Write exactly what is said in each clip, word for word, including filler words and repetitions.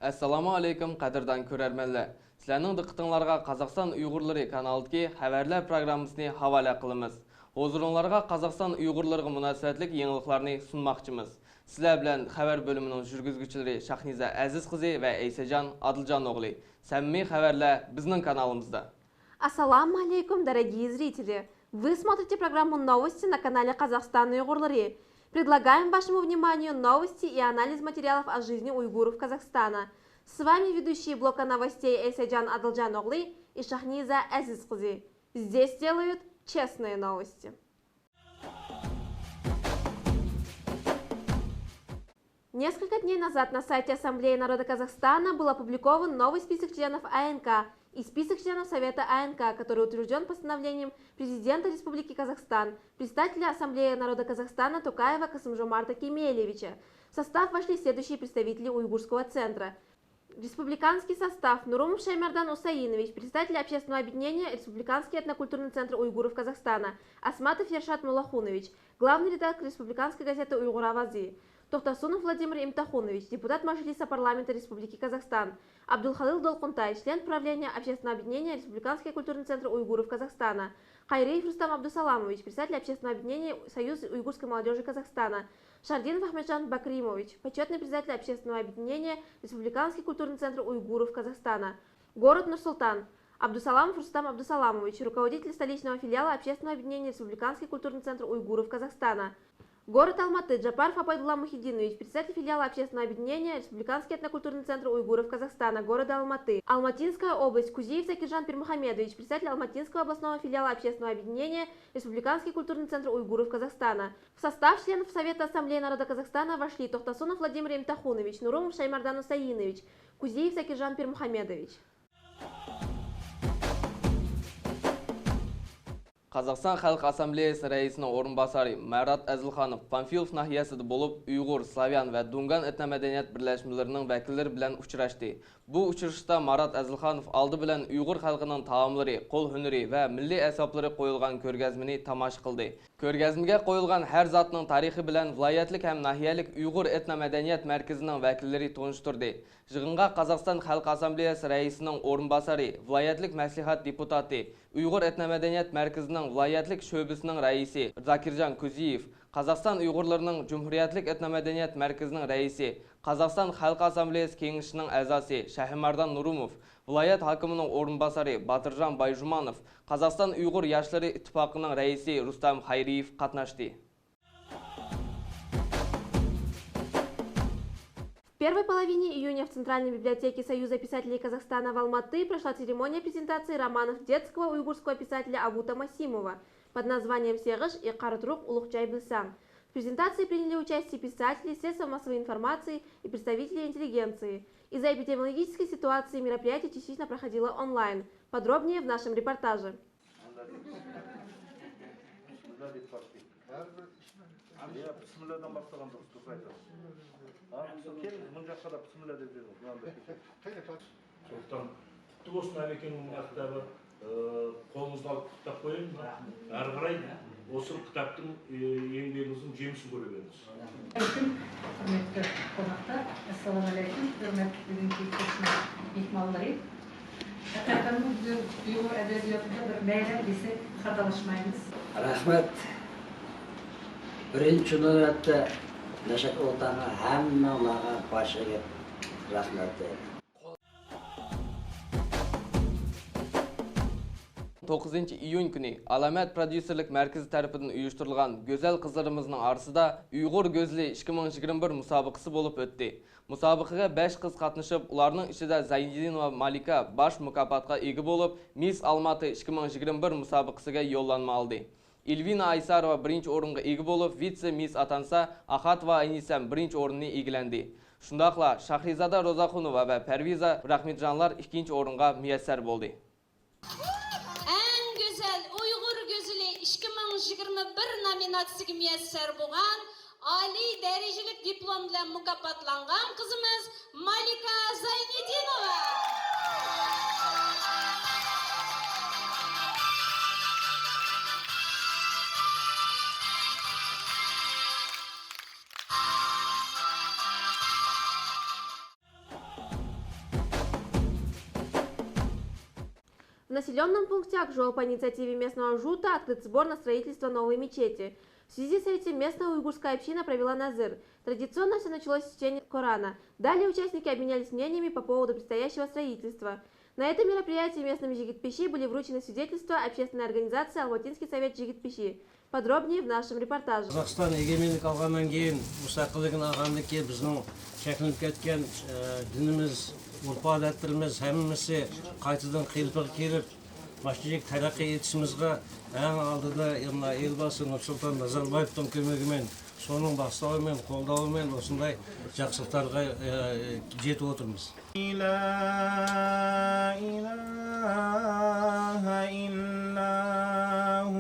ئەسسالامۇ ئەلەيكۇم، قەدىردان كۆرەرمەنلەر! سىلەرنىڭ دىققىتىڭلارغا قازاقىستان ئۇيغۇرلىرى كانالىدىكى خەۋەرلەر پروگراممىسىنى ھاۋالە قىلىمىز. ھۇزۇرۇڭلارغا قازاقىستان ئۇيغۇرلىرىغا مۇناسىۋەتلىك يېڭىلىقلارنى سۇنماقچىمىز. سىلەر بىلەن خەۋەر بۆلۈمىنىڭ جۈرگۈزگۈچىلىرى شاھنىزە ئەزىز قىزى ۋە ئەيسەجان ئادىلجان ئوغلى. سەمىمىي خەۋەرلەر بىزنىڭ كانالىمىزدا. Ассаламу алейкум, дорогие зрители! Вы смотрите программу «Новости» на канале «Казахстан Уйгурлары». Предлагаем вашему вниманию новости и анализ материалов о жизни уйгуров Казахстана. С вами ведущие блока новостей Эйсаджан Адылджаноглы и Шахниза Азиз кызы. Здесь делают честные новости. Несколько дней назад на сайте Ассамблеи народа Казахстана был опубликован новый список членов А Н К и список членов Совета А Н К, который утвержден постановлением президента Республики Казахстан, председателя Ассамблеи народа Казахстана Токаева Касым-Жомарта Кемелевича. В состав вошли следующие представители уйгурского центра. Республиканский состав: Нурумов Шаймардан Усаинович, председатель общественного объединения Республиканский этнокультурный центр уйгуров Казахстана, Асматов Ершат Муллахунович, главный редактор республиканской газеты «Уйгур авазы», Тохтасунов Владимир Имтахунович, депутат Мажилиса парламента Республики Казахстан, Абдулхалил Долкунтай, член правления общественного объединения Республиканский культурный центр уйгуров Казахстана, Хайриев Рустам Абдусаламович, председатель общественного объединения Союз уйгурской молодежи Казахстана, Шардинов Ахмеджан Бакримович, почетный председатель общественного объединения Республиканский культурный центр уйгуров Казахстана. Город Нур-Султан. Абдусаламов Рустам Абдусаламович, руководитель столичного филиала общественного объединения Республиканский культурный центр уйгуров Казахстана. Город Алматы. Джапаров Абайдулла Мухидинович, председатель филиала общественного объединения Республиканский этнокультурный центр уйгуров Казахстана города Алматы. Алматинская область. Кузиев Закиржан Пирмухамедович, председатель Алматинского областного филиала общественного объединения Республиканский культурный центр уйгуров Казахстана. В состав членов Совета Ассамблеи народа Казахстана вошли Тохтасунов Владимир Имтахунович, Нурумов Шаймардан Усаинович, Кузиев Закиржан Пирмухамедович. قازاقىستان خەلق ئاسسامبلېيەسى رەئىسىنىڭ ئورۇنباسارى مارات ئەزىلخانوف پانفىلوف ناھىيەسىدە بولۇپ، ئۇيغۇر، سلاۋيان ۋە دۇڭگان ئېتنو مەدەنىيەت بىرلەشمىلىرىنىڭ ۋەكىللىرى بىلەن ئۇچراشتى. بۇ ئۇچرىشىشتا مارات ئەزىلخانوف ئالدى بىلەن ئۇيغۇر خەلقىنىڭ تائاملىرى، قول ھۈنىرى ۋە مىللىي ئەسۋابلىرى قويۇلغان كۆرگەزمىنى تاماشا قىلدى. كۆرگەزمىگە قويۇلغان ھەر زاتنىڭ تارىخى بىلەن ۋىلايەتلىك ھەم ناھىيەلىك ئۇيغۇر ئېتنو مەدەنىيەت مەركىزىنىڭ ۋەكىللىرى تونۇشتۇردى. يىغىنغا قازاقىستان خەلق ئاسسامبلېيەسى رەئىسىنىڭ ئورۇنباسارى، ۋىلايەتلىك مەسلىھەت دېپۇتاتى، ئۇيغۇر ئېتنو مەدەنىيەت مەركىزىنىڭ ۋىلايەتلىك شۆبىسىنىڭ رەئىسى زاكىرجان كۇزىيېۋ، قازاقىستان ئۇيغۇرلىرىنىڭ جۇمھۇرىيەتلىك ئېتنو مەدەنىيەت مەركىزىنىڭ رەئىسى، قازاقىستان خەلق ئاسسامبلېيەسى كېڭىشىنىڭ ئەزاسى شاھىماردان نۇرۇموف، ۋىلايەت ھاكىمىنىڭ ئورۇنباسارى باتىرجان بايجۇمانوف، قازاقىستان ئۇيغۇر ياشلىرى ئىتتىپاقىنىڭ رەئىسى رۇستەم خەيرىيېف قاتناشتى. В первой половине июня в Центральной библиотеке Союза писателей Казахстана в Алматы прошла церемония презентации романов детского уйгурского писателя Абута Масимова под названием «سېغىش ئېقار تۇرۇق، ئۇلۇغ جاي بىلسەڭ». В презентации приняли участие писатели, средства массовой информации и представители интеллигенции. Из-за эпидемиологической ситуации мероприятие частично проходило онлайн. Подробнее в нашем репортаже. Бисмилла деп башлайық. Иә, бисмилладан бастаған дұрыс, дұрыс айтасыз. А, кел, мына жаққа да бисмилла деп жүріңіз, мынандай кеше. Сондықтан құтты болсын, Әбекеңнің мына кітабы. Ee, Қолыңызды алып құттықтап қояйын ба? Әрі қарай осы кітаптың, ee, еңбегіңіздің жемісін көре беріңіз. Aleyküm, hürmetli qonaqlar. Assalamu aleyküm, hürmetli bugünkü kechning mehmonlari. Haqiqatan bu uyg'ur adabiyotida bir bayram desak, xatolashmaymiz. Рахмет. Birinchi navbatda Nashot O'ltanova hammanglarga bosh egib rahmat deyman. توققۇزىنچى ئىيۇن كۈنى ئالامەت پروديۇسېرلىك مەركىزى تەرىپىدىن ئۇيۇشتۇرۇلغان گۈزەل قىزلىرىمىزنىڭ ئارىسىدا ئۇيغۇر گۈزىلى ئىككى مىڭ يىگىرمە بىر مۇسابىقىسى بولۇپ ئۆتتى. مۇسابىقىگە بەش قىز قاتنىشىپ، ئۇلارنىڭ ئىچىدە زەينىدىنوۋا مالىكا باش مۇكاپاتقا ئىگە بولۇپ، مىس ئالماتى ئىككى مىڭ يىگىرمە بىر مۇسابىقىسىگە يوللانما ئالدى. ئېلۋىنا ئايسارova بىرىنچى ئورۇنغا ئىگە بولۇپ، ۋىتسې مىس ئاتانسا، ئاخاتوۋا ئەينىسەم بىرىنچى ئورۇننى ئىگىلەندى. شۇنداقلا شاھرىزادا روزاخۇنوۋا ۋە پەرۋىزا راخمىتجانلار ئىككىنچى ئورۇنغا مۇيەسسەر بولدى. ئەڭ گۈزەل ئۇيغۇر گۈزىلى ئىككى مىڭ يىگىرمە بىر نومىناتسىيىسىگە مۇيەسسەر بولغان، ئالىي دەرىجىلىك دىپلوم بىلەن مۇكاپاتلانغان قىزىمىز مالىكا زاينىدىنوۋا. населённом пункте Акжол по инициативе местного жута открыт сбор на строительство новой мечети. В связи с этим местная уйгурская община провела назыр. Традиционно всё началось с чтения Корана. Далее участники обменялись мнениями по поводу предстоящего строительства. На этом мероприятии местным жигит пиши были вручены свидетельства общественной организации «Алматинский совет жигит пиши». Подробнее в нашем репортаже. قازاقىستان ئېگېمەنلىك ئالغاندىن كېيىن، مۇستەقىللىكىنى ئالغاندىن كېيىن بىزنىڭ شەكىللىنىپ كەتكەن، ئە، دىنىمىز، ئۆرپ-ئادەتلىرىمىز ھەممىسى قايتىدىن قېلىپىغا كېلىپ، مۇشۇنچىلىك تەرەققىي ئېتىشىمىزغا ئەڭ ئالدىدا يەنە ئېلباسى نۇرسۇلتان نازاربايېۋنىڭ كۆمىكى بىلەن، شۇنىڭ باستىلىۋى بىلەن، قولدىۋى بىلەن مۇشۇنداق جاق سۇتارغا، ئە، يېتىپ ئولتۇرىمىز. لا إله إلا هو.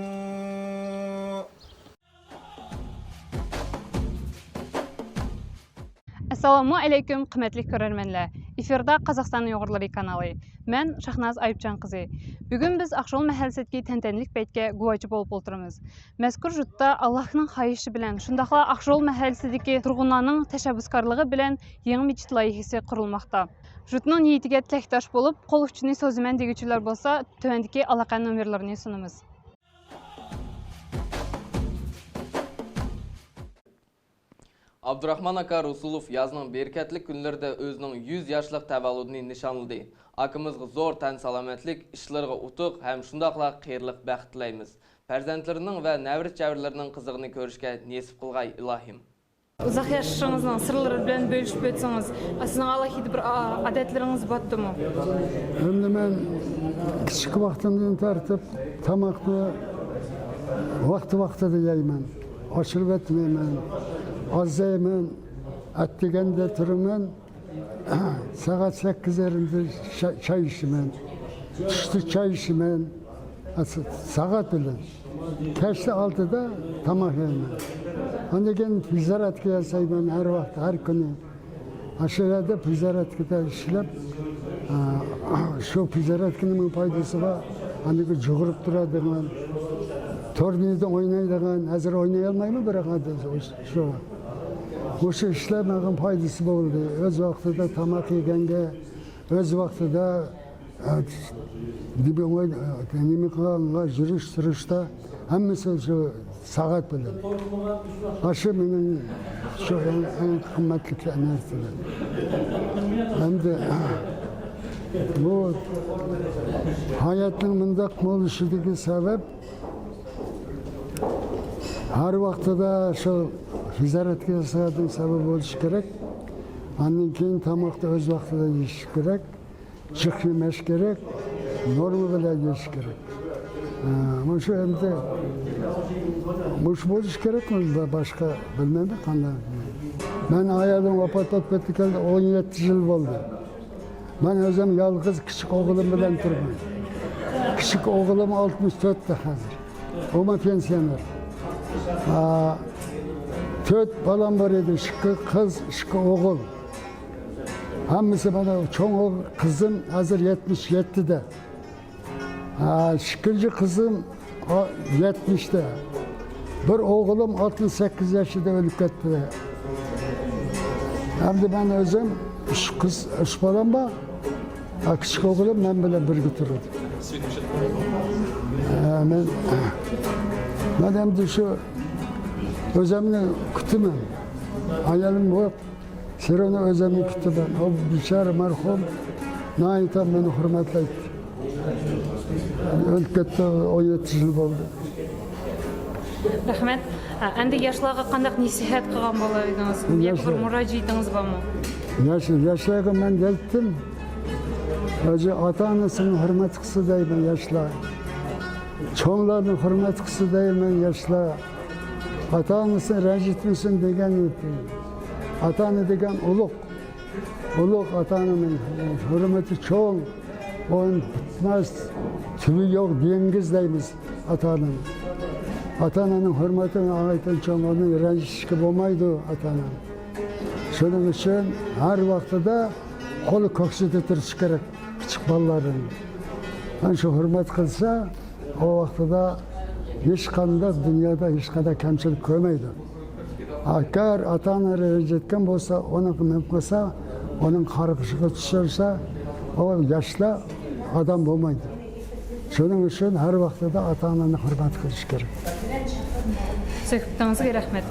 ئەسسالامۇ ئەلەيكۇم، قىممەتلىك كۆرەرمەنلەر! ئېفىردا قازاقىستان ئۇيغۇرلىرى كانالى. مەن شاھناز ئايۇپجان قىزى. بۈگۈن بىز ئاقجول مەھەللىسىدىكى تەنتەنىلىك پەيتكە گۇۋاچى بولۇپ ئولتۇرىمىز. مەزكۇر جۇتتا ئاللاھنىڭ خاھىشى بىلەن، شۇنداقلا ئاقجول مەھەللىسىدىكى تۇرغۇنلارنىڭ تەشەببۇسكارلىقى بىلەن يېڭى مەسچىت لايىھىسى قۇرۇلماقتا. جۇتنىڭ نىيىتىگە تىلەكداش بولۇپ، قول ئۇچىنى سوزىمەن دېگۈچىلەر بولسا، تۆۋەندىكى ئالاقە نومۇرلىرىنى سۇنىمىز. ئابدۇراخمان ئاكا رۇسۇلوف يازنىڭ بەرىكەتلىك كۈنلىرىدە ئۆزىنىڭ يۈز ياشلىق تەۋەللۇدىنى نىشانلىدى. ئاكىمىزغا زور تەن سالامەتلىك، ئىشلىرىغا ئۇتۇق ھەم شۇنداقلا قېرىلىق بەخت تىلەيمىز. پەرزەنتلىرىنىڭ ۋە نەۋرە-چەۋرىلىرىنىڭ قىزىقىنى كۆرۈشكە نېسىپ قىلغاي، ئىلاھىم. ئۇزاق ياشىشىڭىزنىڭ سىرلىرى بىلەن بۆلۈشۈپ ئۆتسىڭىز. سىزنىڭ ئالاھىدە بىر ئا-، ئادەتلىرىڭىز بارتىمۇ؟ ئەمدى مەن كىچىك ۋاقتىمدىن تارتىپ تاماقنى ۋاقتى-ۋاقتىدا يەيمەن. ئاشۇرۇۋەتمەيمەن. ئاز يەيمەن. ئەتىگەندە تۇرىمەن. سائەت سەككىز يېرىمدە شا-، چاي ئىچىمەن. چۈشتە چاي ئىچىمەن. سائەت بىلەن. كەچتە ئالتىدا تاماق يەيمەن. ئاندىن كېيىن زىرائەتكە ياسايمەن ھەر ۋاقىت، ھەر كۈنى. ئاشۇ يەردە پىزارەتكىدە ئىشلەپ، ئا، شۇ پىزارەتكىنىڭ پايدىسى بار. ئاندىكى جۇغۇرۇپ تۇرىدىغان، تورنىدا ئوينايدىغان، ھازىر ئوينىيالمايمەن، بىراق ھازىر شۇ، مۇشۇ ئىشلار ماڭا پايدىسى بولدى. ئۆز ۋاقتىدا تاماق يېگەنگە، ئۆز ۋاقتىدا نېمە قىلغانغا، يۈرۈش تۇرۇشتا ھەممىسى شۇ سائەت بىلەن. ئاشۇ مېنىڭ شۇ ئەڭ، ئەڭ قىممەتلىك نەرسىلەر. ئەمدى بۇ ھاياتنىڭ مۇنداق بولۇشىدىكى سەۋەب، ھەر ۋاقتىدا شۇ تىجارەتكە سەۋەب بولۇشى كېرەك. ئاندىن كېيىن تاماقنى ئۆز ۋاقتىدا يېيىش كېرەك. جىق يېمەش كېرەك، نورما بىلەن يېيىش كېرەك. ھە، مۇشۇ ئەمدى، مۇشۇ بولۇشى كېرەكمۇ؟ با-، باشقا بىلمەيمەن قانداق. مەن ئايالىم ۋاپات بولۇپ كەتكەندە ئون يەتتە يىل بولدى. مەن ئۆزۈم يالغۇز كىچىك ئوغلۇم بىلەن تۇرىمەن. كىچىك ئوغلۇم ئالتمىش تۆتتە ھازىر. ئۇمۇ پېنسىيونېر. ھە، تۆت بالام بار ئىدى، ئىككى قىز، ئىككى ئوغۇل. ھەممىسى مانا چوڭ قىزىم ھازىر يەتمىش يەتتىدە. ھە، ئىككىنچى قىزىم ئا-، يەتمىشتە. بىر ئوغلۇم ئاتمىش سەككىز ياشىدا ئۆلۈپ كەتتى. ئەمدى مەن ئۆزۈم ئۈچ قىز، ئۈچ بالام بار. ھە، كىچىك ئوغلۇم مەن بىلەن بىرگە تۇرىدۇ. ھە، مەن، مەن ئەمدى شۇ ئۆزۈمنى كۈتىمەن. ئايالىم يوق. سىرىنى ئۆزۈمنى كۈتىمەن. ئۇ بىچارە مەرھۇم ناھايىتى مېنى ھۆرمەتلەيتتى. ئۆلۈپ كەتتى، ئون يەتتە يىل بولدى. رەھمەت. ئەمدى ياشلارغا قانداق نەسىھەت قىلغان بولار ئىدىڭىز؟ ياكى بىر مۇراجىئىتىڭىز بارمۇ؟ ياش-، ياشلارغا مەن دەيتتىم. ئۆزى ئاتا-ئانىسىنى ھۆرمەت قىلسا دەيمەن ياشلار. چوڭلارنى ھۆرمەت قىلسا دەيمەن ياشلار. ئاتا-ئانىسىنى رەنجىتمىسۇن دېگەن. ئاتا-ئانا دېگەن ئۇلۇغ. ئۇلۇغ ئاتا-ئانىنىڭ ھۆرمىتى چوڭ. ئۇنىڭ پۈتمەس، تۈۋى يوق دېڭىز دەيمىز ئاتا-ئانىنىڭ. ئاتا-ئانىنىڭ ھۆرمىتى ناھايىتى چوڭ، ئۇنى رەنجىتىشكە بولمايدۇ ئاتا-ئانىنى. شۇنىڭ ئۈچۈن ھەر ۋاقتىدا قولى كۆكسىدە تۇرۇشى كېرەك كىچىك بالىلارنىڭ. ئەنە شۇ ھۆرمەت قىلسا، ئۇ ۋاقتىدا ھېچقانداق دۇنيادا ھېچقانداق كەمچىلىك كۆرمەيدۇ. ئەگەر ئاتا-ئانا رەنجىتكەن بولسا، ئۇنى نېمە قىلسا، ئۇنىڭ قارغىشىغا چۈشۈرسە، ئۇ ياشلار ئادەم بولمايدۇ. شۇنىڭ ئۈچۈن ھەر ۋاقتىدا ئاتا-ئانىنى ھۆرمەت قىلىش كېرەك. سۆھبىتىڭىزگە رەھمەت.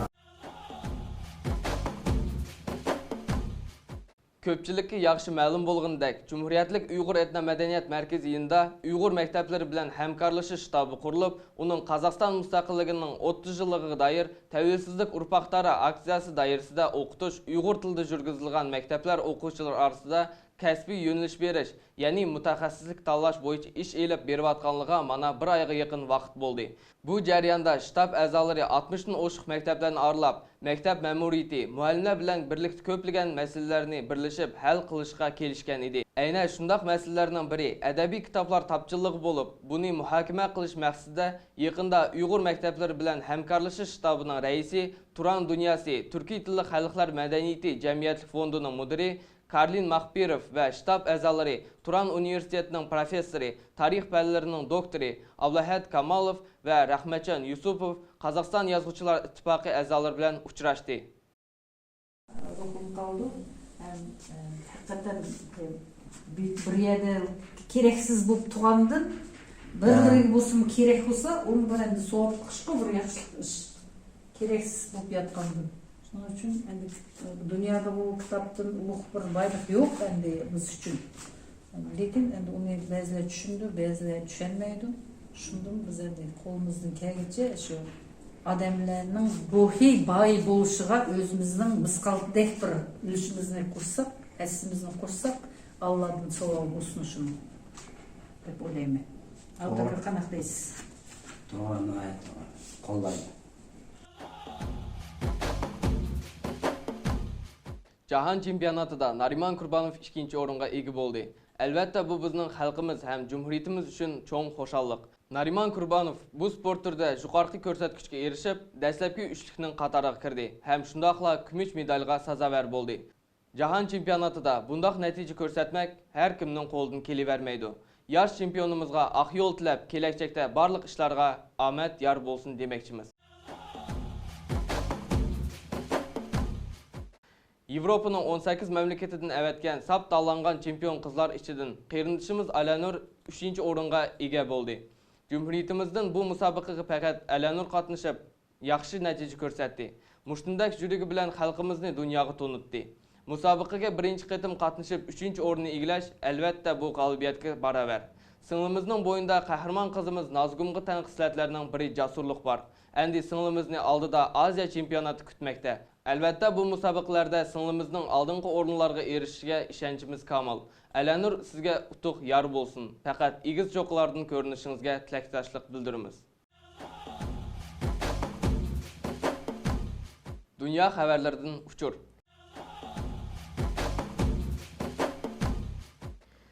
كۆپچىلىككە ياخشى مەلۇم بولغىنىدەك، جۇمھۇرىيەتلىك ئۇيغۇر ئېتنو مەدەنىيەت مەركىزى يېنىدا ئۇيغۇر مەكتەپلىرى بىلەن ھەمكارلىشىش شتابى قۇرۇلۇپ، ئۇنىڭ قازاقىستان مۇستەقىللىقىنىڭ ئوتتۇز يىللىقىغا دائىر تەۋەلسىزلىك ئۇرپاقدارى ئاكسىيەسى دائىرىسىدە ئوقۇتۇش، ئۇيغۇر تىلىدا يۈرگۈزۈلگەن مەكتەپلەر ئوقۇغۇچىلىرى ئارىسىدا كەسپىي يۆنىلىش بېرىش، يەنى مۇتەخەسسىسلىك تاللاش بويىچە ئىش ئېلىپ بېرىۋاتقانلىقىغا مانا بىر ئايغا يېقىن ۋاقىت بولدى. بۇ جەرياندا شتاب ئەزالىرى ئاتمىشتىن ئوشۇق مەكتەپلەرنى ئارىلاپ، مەكتەپ مەمۇرىيىتى، مۇئەللىملەر بىلەن بىرلىكتە كۆپلىگەن مەسىلىلەرنى بىرلىشىپ ھەل قىلىشقا كېلىشكەن ئىدى. ئەينەن شۇنداق مەسىلىلەرنىڭ بىرى ئەدەبىي كىتابلار تاپچىللىقى بولۇپ، بۇنى مۇھاكىمە قىلىش مەقسىتىدە يېقىندا ئۇيغۇر مەكتەپلىرى بىلەن ھەمكارلىشىش شتابىنىڭ رەئىسى، تۇران دۇنياسى تۈركىي تىللىق خەلقلەر مەدەنىيىتى جەمئىيەتلىك فوندىنىڭ مۇدىرى كارلىن ماخپىروف ۋە شتاب ئەزالىرى، تۇران ئۇنىۋېرسىتېتىنىڭ پروفېسسورى، تارىخ پەنلىرىنىڭ دوكتورى ئابلەھەت كامالوف ۋە رەھمەتجان يۈسۈپوف قازاقىستان يازغۇچىلار ئىتتىپاقى ئەزالىرى بىلەن ئۇچراشتى. روھۇم قالدى. ھەم، ئە، ھەقىقەتەن، ئە، بىر، بىر يەردە كېرەكسىز بولۇپ تۇرغاندىن، بىر، ھە، بىرىگە بولسىمۇ كېرەك بولسا، ئۇنى بىر ئەمدى سوۋاب قىلىشقا بىر ياخشى ئىش. كېرەكسىز بولۇپ ياتقاندىن. شۇنىڭ ئۈچۈن ئەمدى، ئە، دۇنيادا بۇ كىتابتىن ئۇلۇغ بىر بايلىق يوق ئەمدى بىز ئۈچۈن. لېكىن ئەمدى ئۇنى بەزىلەر چۈشىنىدۇ، بەزىلەر چۈشەنمەيدۇ. شۇندىن بىز ئەمدى قولىمىزدىن كەلگىچە شۇ ئادەملەرنىڭ روھىي باي بولۇشىغا ئۆزىمىزنىڭ مىسقالدەك بىر ئۈلۈشىمىزنى قوشساق، ھەسسىمىزنى قوشساق، ئاللادىن سوۋغا بولسۇن شۇنىڭ دەپ ئويلايمەن. ئابدۇكىر، قانداق دەيسىز؟ توغرا، ناھايىتى توغرا. قوللايمەن. جاھان چېمپىيوناتىدا نارىمان قۇربانوف ئىككىنچى ئورۇنغا ئىگە بولدى. ئەلۋەتتە، بۇ بىزنىڭ خەلقىمىز ھەم جۇمھۇرىيىتىمىز ئۈچۈن چوڭ خۇشاللىق. نارىمان قۇربانوف بۇ سپورت تۈرىدە يۇقىرىقى كۆرسەتكۈچكە ئېرىشىپ، دەسلەپكى ئۈچلۈكنىڭ قاتارىغا كىردى ھەم شۇنداقلا كۈمۈش مېدالغا سازاۋەر بولدى. جاھان چېمپىيوناتىدا بۇنداق نەتىجە كۆرسەتمەك ھەر كىمنىڭ قولىدىن كېلىۋەرمەيدۇ. ياش چېمپىيونىمىزغا ئاق يول تىلەپ، كېلەچەكتە بارلىق ئىشلارغا ئامەت يار بولسۇن دېمەكچىمىز. ياۋروپىنىڭ ئون سەككىز مەملىكىتىدىن ئەۋەتكەن ساپ تاللانغان چېمپىيون قىزلار ئىچىدىن قېرىندىشىمىز ئالەنۇر ئۈچىنچى ئورۇنغا ئىگە بولدى. جۇمھۇرىيىتىمىزدىن بۇ مۇسابىقىگە پەقەت ئالەنۇر قاتنىشىپ، ياخشى نەتىجە كۆرسەتتى. مۇشۇنداق يۈرىكى بىلەن خەلقىمىزنى دۇنياغا تونۇتتى. مۇسابىقىگە بىرىنچى قېتىم قاتنىشىپ، ئۈچىنچى ئورۇننى ئىگىلەش، ئەلۋەتتە، بۇ غالىبىيەتكە باراۋەر. سىڭلىمىزنىڭ بوينىدا قەھرىمان قىزىمىز نازۇگۇمغا تەڭ خىسلەتلەرنىڭ بىرى جاسۇرلۇق بار. ئەمدى سىڭلىمىزنى ئالدىدا ئازىيا چېمپىيوناتى كۈتمەكتە. ئەلۋەتتە، بۇ مۇسابىقىلەردە سىڭلىمىزنىڭ ئالدىنقى ئورۇنلارغا ئېرىشىشىگە ئىشەنچىمىز كامىل. ئەلەنۇر، سىزگە ئۇتۇق يار بولسۇن. پەقەت ئېگىز چوققىلاردىن كۆرۈنۈشىڭىزگە تىلەكداشلىق بىلدۈرىمىز. دۇنيا خەۋەرلىرىدىن ئۇچۇر.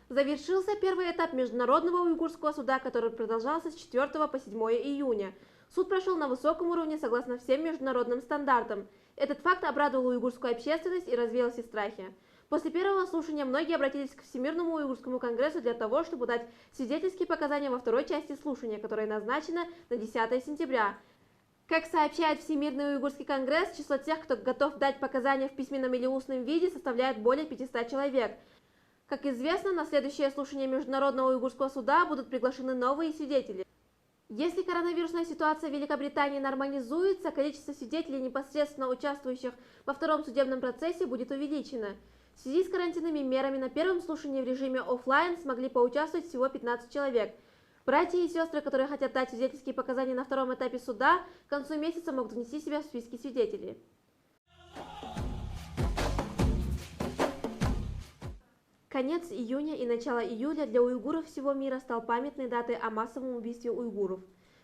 Завершился первый этап Международного уйгурского суда, который продолжался с четвёртого по седьмое июня. Суд прошёл на высоком уровне согласно всем международным стандартам. Этот факт обрадовал уйгурскую общественность и развеял все страхи. После первого слушания многие обратились к Всемирному уйгурскому конгрессу для того, чтобы дать свидетельские показания во второй части слушания, которое назначено на десятое сентября. Как сообщает Всемирный уйгурский конгресс, число тех, кто готов дать показания в письменном или устном виде, составляет более пятиста человек. Как известно, на следующее слушание Международного уйгурского суда будут приглашены новые свидетели. Если коронавирусная ситуация в Великобритании нормализуется, количество свидетелей, непосредственно участвующих во втором судебном процессе, будет увеличено. В связи с карантинными мерами на первом слушании в режиме офлайн смогли поучаствовать всего пятнадцать человек. Братья и сестры, которые хотят дать свидетельские показания на втором этапе суда, к концу месяца могут внести себя в списки свидетелей. Конец июня и начало июля для уйгуров всего мира стал памятной датой о массовом убийстве уйгуров.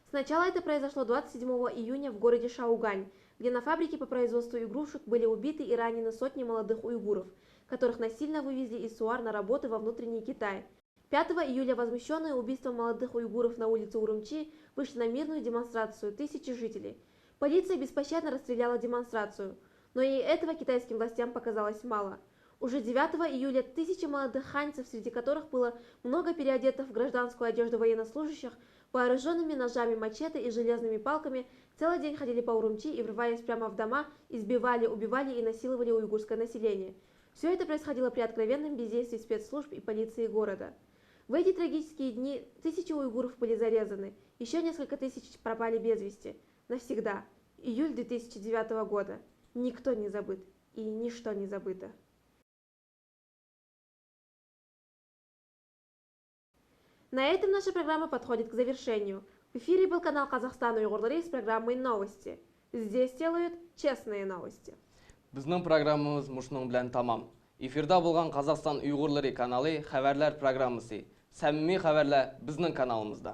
Сначала это произошло двадцать седьмого июня в городе Шаогань, где на фабрике по производству игрушек были убиты и ранены сотни молодых уйгуров, которых насильно вывезли из СУАР на работы во внутренний Китай. Пятого июля возмущённые убийством молодых уйгуров на улице Урумчи вышли на мирную демонстрацию тысячи жителей. Полиция беспощадно расстреляла демонстрацию. Но и этого китайским властям показалось мало. Уже девятого июля тысячи молодых ханьцев, среди которых было много переодетых в гражданскую одежду военнослужащих, вооружёнными ножами, мачете и железными палками, целый день ходили по Урумчи и, врываясь прямо в дома, избивали, убивали и насиловали уйгурское население. Всё это происходило при откровенном бездействии спецслужб и полиции города. В эти трагические дни тысячи уйгуров были зарезаны, еще несколько тысяч пропали без вести навсегда. Июль две тысячи девятого года. Никто не забыт и ничто не забыто. На этом наша программа подходит к завершению. В эфире был канал «Казахстан уйгурлары» с программой «Новости». Здесь делают честные новости. بىزنىڭ پروگراممىمىز مۇشۇنىڭ بىلەن تامام. ئېفىردا بولغان قازاقىستان ئۇيغۇرلىرى كانالى خەۋەرلەر پروگراممىسى. سەمىمىي خەۋەرلەر بىزنىڭ كانالىمىزدا.